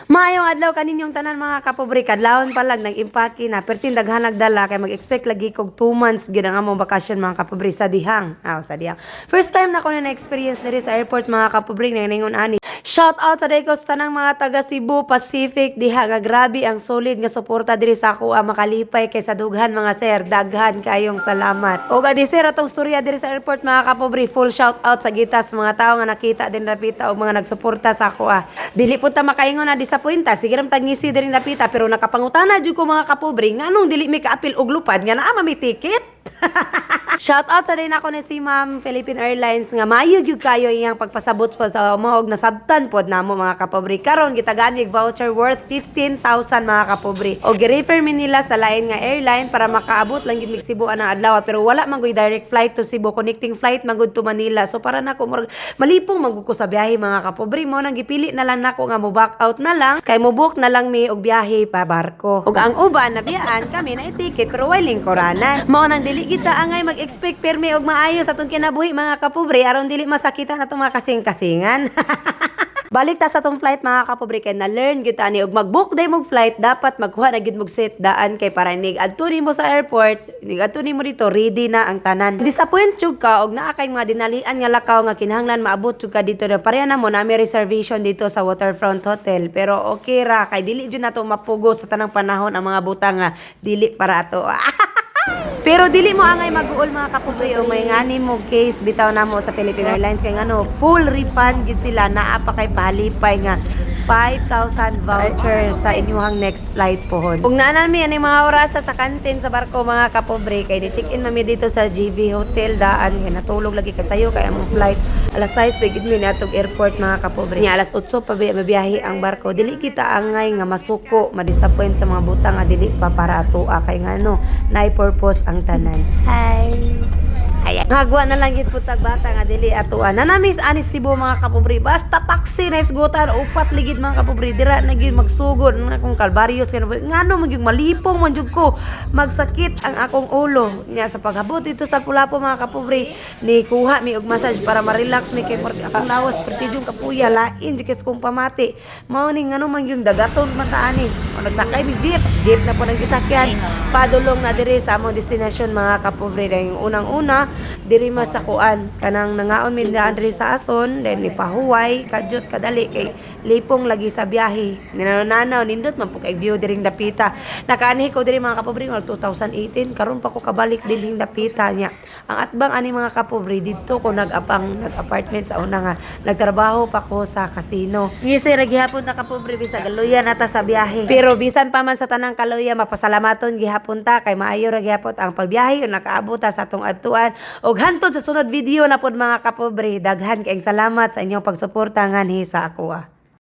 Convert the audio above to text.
Maayong adlaw kaninyong tanan, mga kapobre. Kadlawon pa lang nag-impake na perting daghan nagdala kay mag-expect lagi kog 2 months gyud ang among bakasyon, mga kapobre, sa dihang. Ah, sa dihang. First time na ko na na-experience diri sa airport, mga kapobre, nga ningon ani. Shout out sa dayko sa tanang mga taga Cebu Pacific diha nga grabe ang solid nga suporta diri sa ako. Ah, makalipay kay sa dughan, mga sir, daghan kayong salamat. Og adi sir atong storya diri sa airport, mga kapobre, full shout out sa gitas mga tao nga nakita din rapita og mga nagsuporta sa ako ah. Dili po ta makaingon na disappointa, sige ram tagngisi diri napita, pero nakapangutana jud ko, mga kapobre, nganong dili mi kaapil og lupad nga naa man mi ticket. Shout out sa din ako ni si Ma'am Philippine Airlines nga maayo gyud kayo iyang pagpasabot pa sa maog nasabtan pod namo, mga kapobre. Karon gitagaan mig voucher worth 15,000, mga kapobre. Og gi-refer mi nila sa lain nga airline para makaabot lang gyud mig Cebu anang adlaw, pero wala man gyud direct flight to Cebu, connecting flight man gud to Manila. So para nako murag malipong man gud ko sa biyahe, mga kapobre, mo nang gipili na lang nako nga mo back out na lang kay mo book na lang mi og biyahe pa barko. Ug ang uban nabiyaan kami na ticket pero way lingkuranan. Mao nang dili kita angay mag-expect permi og maayo sa atong kinabuhi, mga kapobre, aron dili masakitan atong mga kasing-kasingan. Balik ta sa atong flight, mga kapobre, kay na-learn gyud ta ani og mag-book day mog flight, dapat magkuha na gyud mog seat daan kay para nig adto nimo sa airport, nig adto nimo dito, ready na ang tanan. Disappoint jud ka og naa kay mga dinalian nga lakaw nga kinahanglan maabot jud ka dito na pareha na mo nami reservation dito sa Waterfront Hotel, pero okay ra kay dili jud nato mapugo sa tanang panahon ang mga butang nga dili para ato. Pero dili mo angay mag-uol, mga kapobre, o may ngani mo case bitaw namo sa Philippine Airlines kay ngano full refund gid sila, naa pa kay pahalipay nga 5,000 voucher sa inyuhang next flight pohon. Kung naa mi ani mga orasa sa kantin sa barko, mga kapobre, kay di check-in mami dito sa GV Hotel daan kay natulog lagi kasayo kay among flight alas 6 pa gid mi niadtog airport, mga kapobre. Nya alas 8 pa mabiyahe ang barko. Dili kita angay nga masuko, ma-disappoint sa mga butang nga dili pa para atoa kay ngano naay purpose ang tanan. Hi. Ay, ngagwa na lang gid putag bata nga dili atoa. Nanamis ani Cebu, mga kapobre. Basta taxi na isgutan upat ligid, mga kapobre. Dira na gyud magsugod na akong kalbaryos kay ngano man gyud malipong man jud ko. Magsakit ang akong ulo. Nya sa paghabot dito sa Pulapo, mga kapobre, ni kuha mi og massage para ma-relax mi kay murag akong lawas perti jud kapuya, lain jud kay sa kong pamati. Mao ni ngano man yung dagaton man ta ani. O nagsakay mi jeep, jeep na po nang gisakyan. Padulong na diri sa among destination, mga kapobre. Dahil unang-una diri mas sa kuan kanang nangaon mi daan diri sa Ason, then nipahuway kadyot kadali kay lipong lagi sa biyahe. Ninananaw, nindot man po kay view diring dapita. Nakaanhi ko diri, mga kapobre, nga 2018, karon pa ko kabalik dinhing dapita niya. Ang atbang ani, mga kapobre, didto ko nag-apang nag-apartment sa una nga nagtrabaho pa ko sa casino. Ngisi ra gihapon na, kapobre, bisag kaluya na ta sa biyahe. Pero bisan pa man sa tanang kaluya, mapasalamaton gihapon ta kay maayo ra gihapon ang pagbiyahe ug nakaabot ta sa atong adtuan. Og hantod sa sunod video na pod, mga kapobre, daghan kaayong salamat sa inyong pagsuporta nganhi sa ako ah.